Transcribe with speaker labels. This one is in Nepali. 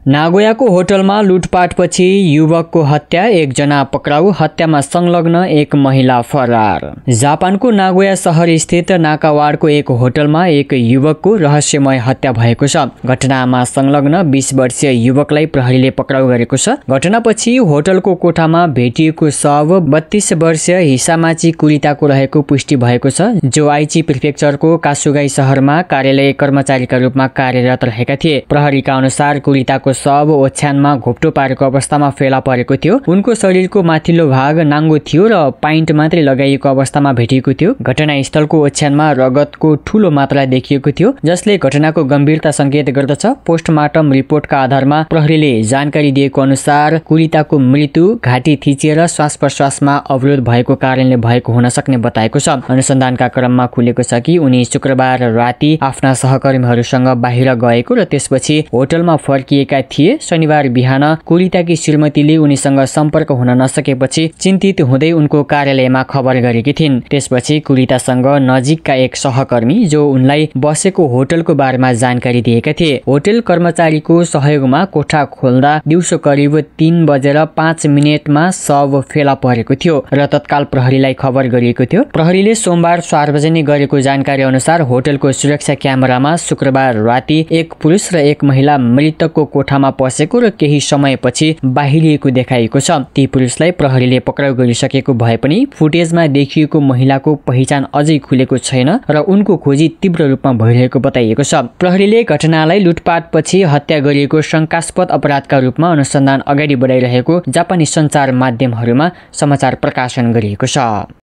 Speaker 1: नागोयाको होटलमा लुटपाटपछि युवकको हत्या, एकजना पक्राउ, हत्यामा संलग्न एक महिला फरार। जापानको नागोया शहर स्थित नाकावाडको एक होटलमा एक युवकको रहस्यमय हत्या भएको छ। घटनामा संलग्न 20 वर्षीय युवकलाई प्रहरीले पक्राउ गरेको छ। घटनापछि होटलको कोठामा भेटिएको शव 32 वर्षीय हिसामाची कुरिताको रहेको पुष्टि भएको छ, जो आइची प्रिफेक्चरको कासुगाई शहरमा कार्यालय कर्मचारीका रूपमा कार्यरत रहेका थिए। प्रहरीका अनुसार कुरिताको शव ओछ्यानमा घोप्टो पारेको अवस्थामा फेला परेको थियो। उनको शरीरको माथिल्लो भाग नाङ्गो थियो र पाइन्ट मात्रै लगाइएको अवस्थामा भेटिएको थियो। घटनास्थलको ओछ्यानमा रगतको ठूलो मात्रा देखिएको थियो, जसले घटनाको गम्भीरता संकेत गर्दछ। पोस्टमार्टम रिपोर्टका आधारमा प्रहरीले जानकारी दिएको अनुसार कुरिताको मृत्यु घाँटी थिचिएर श्वास प्रश्वासमा अवरोध भएको कारणले भएको हुन सक्ने बताएको छ। अनुसन्धानका क्रममा खुलेको छ कि उनी शुक्रबार राति आफ्ना सहकर्मीहरूसँग बाहिर गएको र त्यसपछि होटलमा फर्किएका थिए। शनिबार बिहान कुरिताकी श्रीमतीले उनीसँग सम्पर्क हुन नसकेपछि चिन्तित हुँदै उनको कार्यालयमा खबर गरेकी थिइन्। त्यसपछि कुरितासँग नजिकका एक सहकर्मी, जो उनलाई बसेको होटलको बारेमा जानकारी दिएका थिए। होटल कर्मचारीको सहयोगमा कोठा खोल्दा दिउँसो करिब 3:05 मा शव फेला परेको थियो र तत्काल प्रहरीलाई खबर गरिएको थियो। प्रहरीले सोमबार सार्वजनिक गरेको जानकारी अनुसार होटलको सुरक्षा क्यामेरामा शुक्रबार राति एक पुरुष र एक महिला मृतकको कोठामा पसेको र केही समयपछि बाहिरिएको देखाइएको छ। ती पुरुषलाई प्रहरीले पक्राउ गरिसकेको भए पनि फुटेजमा देखिएको महिलाको पहिचान अझै खुलेको छैन र उनको खोजी तीव्र रूपमा भइरहेको बताइएको छ। प्रहरीले घटनालाई लुटपाटपछि हत्या गरिएको शंकास्पद अपराधका रूपमा अनुसन्धान अगाडि बढाइरहेको जापानी सञ्चार माध्यमहरूमा समाचार प्रकाशन गरिएको छ।